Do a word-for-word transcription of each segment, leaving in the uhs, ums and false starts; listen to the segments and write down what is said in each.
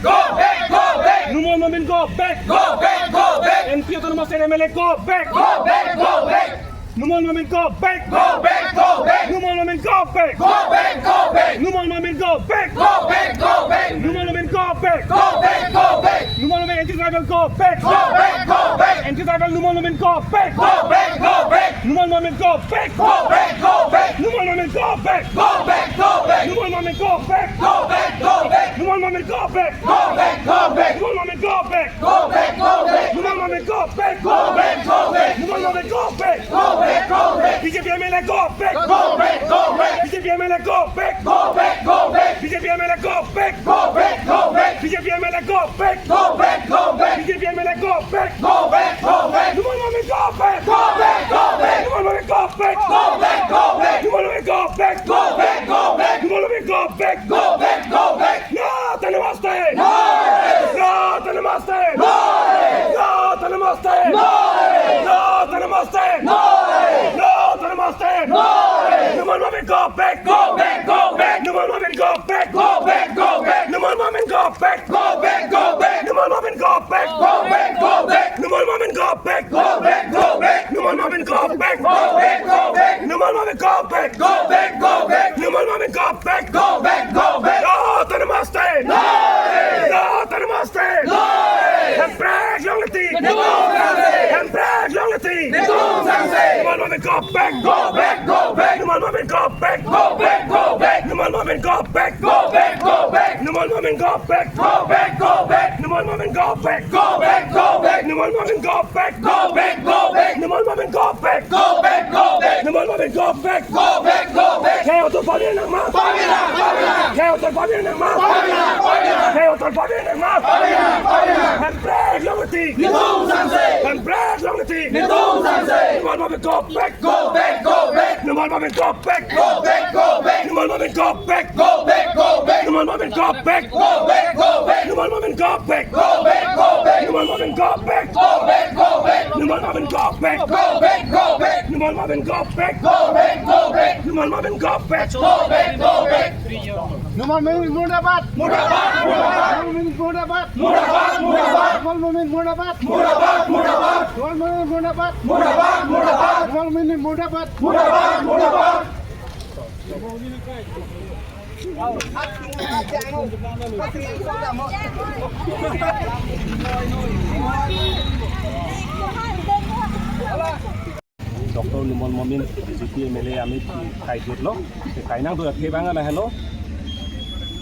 Go back, go back. Numal Momin, go back. Go back, go back. M P autonomous state M L A, go back. Go back, go back. Numal Momin, go back. Go back, go back. Numal Momin, go back. Go back, go back. Numal Momin, go back. Go back, go back. Numal Momin, go back. Go back, go back. Numal Momin, anti-tribal, go back. Go back, go back. Anti-tribal, Numal Momin, go back. Go back, go back. Numal Momin, go back. Go back, go back. Numal Momin, go back. Go back, go back. Numal Momin, go back. Go back, go back. Numal Momin, go back. Go back, go back. Numal Momin, go back. Go back, go back. Numal Momin, go back. Go back, go back. Numal Momin, go back. Go back, go back. B J P M L A, go back. Go back, go back. B J P M L A, go back. Go back, go back. B J P M L A, go back. Go back, go back. B J P M L A, go back. Go back, go back. B J P M L A, go back. Go back, go back. Numal Momin, go back. Go back, go back. Numal Momin, go back. Go back, go back. Numal Momin, go back. Go back, go back. Numal Momin, go back. Go back, go back. No autonomous state! No! No autonomous state! No! No autonomous state! No! No autonomous state! No! No autonomous state! No! Numal Momin, go back! Go back, go back! Numal Momin, go back! Go back, go back! Numal Momin, go back! Go back, go back! Numal Momin, go back! Go back, go back! Numal Momin, go back! Go back, go back! Numal Momin, go back! Go back, go back! Numal Momin, go back! Go back, go back! Numal Momin, go back! Go back, go back! No autonomous state! No! No autonomous state! No! Hemprek longle ti! Netum sangse! Hemprek longle ti! Netum sangse! Numal Momin, go back! Go back, go back! Numal Momin, go back! Go back, go back! Numal Momin, go back! Go back, go back! Numal Momin, go back! Go back, go back! Numal Momin, go back! Go back, go back! Numal Momin, go back! Go back, go back! Numal Momin, go back! Go back, go back! Numal Momin, go back! Go back, go back! Khe author pavir nangma! Pavir nang, pavir nang! Khe author pavir nangma! Pavir nang, pavir nang! Khe author pavir nangma! Pavir nang, pavir nang! Hemprek longle ti! Netum sangse! Hemprek longle ti! Netum sangse! Numal Momin, go back! Go back, go back! Numal Momin, go back! Go back, go back! Numal Momin, go back! Go back, go back! Numal Momin, go back! Go back, go back! Numal Momin, go back! Go back, go back! Numal Momin, go back! Go back, go back! Numal Momin, go back! Go back, go back! Numal Momin, go back! Go back, go back! Numal Momin, go back! Go back, go back! Numal Momin murdabad! Murdabad! Murdabad! Numal Momin murdabad! Murdabad! Murdabad! Numal Momin murdabad! Murdabad! Murdabad! Numal Momin murdabad! Murdabad! Murdabad! Numal Momin murdabad! Murdabad! Murdabad! Doctor Numal Momin, B J P M L A, amei kaidetlo, kainang do athe bang lahelo.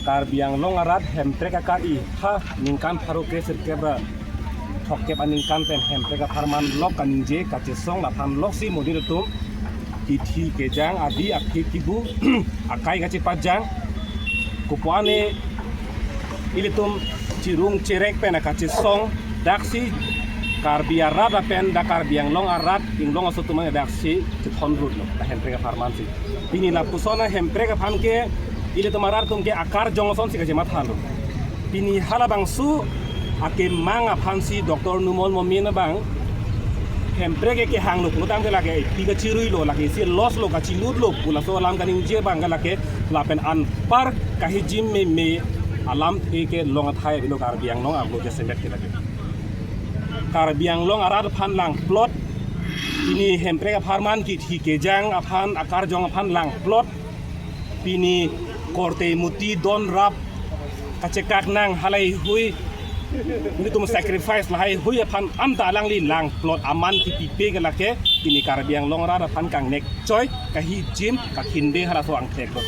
Karbi Anglong arat Hemprek akari ha ningkan pharo kre sirkep ra throkkep aningkan pen Hemprek apharman lok kaningje kachesong laphan loksi monit atum kithi kejang adi akhir kibu akai kachepajang. Kopuane ilitum chirung cherek pen kachesong daksi Karbi arat apen dak Karbi Anglong arat inglong aso atum daksi chethon rutlo, la Hemprek apharman si. Pini lapuson a Hemprek aphan ke ilitum arat atum ke akarjong asonsi kachematha lo. Pini halabangso akemang aphansi Doctor Numal Momin abang Hemprek ke kehanglo pulotangte lake pi kachiruilo, lake isi loss lo, kachilutlo pu laso alam kaningje abang ke lake lapen anpar kahijim meme alamthe kelong athai avelo Karbi Anglong arlo jasemet ke lake. Karbi Anglong arat aphan langplot, pini Hemprek apharman kithi kejang aphan akarjong aphan langplot, pini korte muti don rap kachekak nang halai hui, nelitum sacrifice lahai hui aphan anta alangli langplot aman kipipe ke lake pini Karbi Anglong arat aphan kangnek choi, kahijim, kakhinde halaso angthek lo.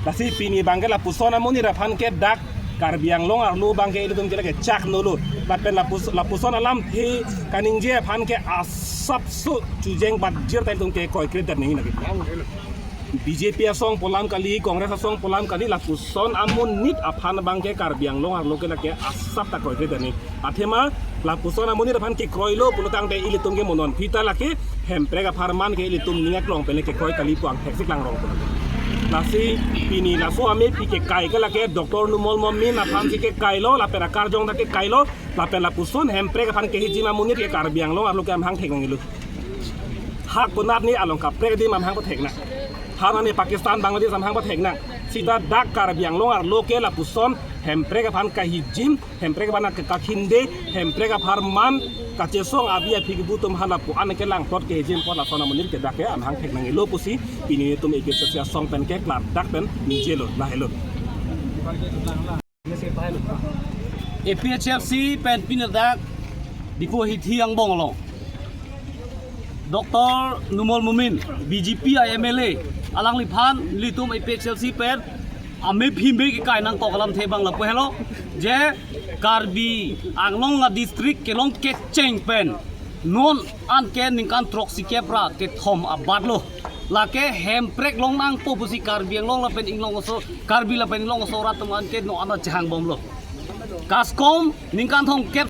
Lasi pini abang ke lapuson amonit aphan ke dak Karbi Anglong arlo abang ke ilitum ke lake chak nolo. Lapen lapus, lapuson alamthe kaningje aphan ke asapso chujeng bajir ta ilitum ke kroikre det nangji lake. B J P asong pu alam kali, Congress asong pu alam kali, lapuson amonit aphan abang ke Karbi Anglong arlo ke lake asap ta kroikre det nangji. Athema lapuson amonit aphan kekroilo pulotangte ilitum ke mo non pita lake Hemprek apharman ke ilitum ning aklong pen kekroi kali pu angthek si klangrong pulo. Lasi pini laso amei pi kekai ke lake Doctor Numal Momin aphansi kekailo, lapen akarjong ta kekailo, lapen lapuson Hemprek aphan kehijim amonit ke Karbi Anglong arlo ke amahang thek nanglo. Ha konat ni along kaprek adim amahang pathek nang. Ha nani Pakistan, Bangladesh amahang pathek nang. Sita dak Karbi Anglong arlo ke lapuson Hemprek aphan kahijim, Hemprek aphan ke kakhinde, Hemprek apharman kachesong abi aphi kebu atum hala pu an ke langpot kejim pon lason amonit ke dak ke amahang thek nangilo pusi pini netum A P H L C asong pen ke klardak pen ningjelo lahelo. A P H L C pen pini dak Diphu hithi angbong along Doctor Numal Momin, B J P a M L A, alangliphan nelitum A P H L C pen amei phimbe kekai nangkok alamthe abang lapu helo, je Karbi Anglong a district kelong kecheng pen non an ke ningkan throksi kep ra kethom abatlo. Lake Hemprek long nangpo pusi Karbi Anglong lapen Inglong aso, Karbi lapen Inglong aso rat atum an ke non an chehang bomlo. Kaskom ningkan thomkep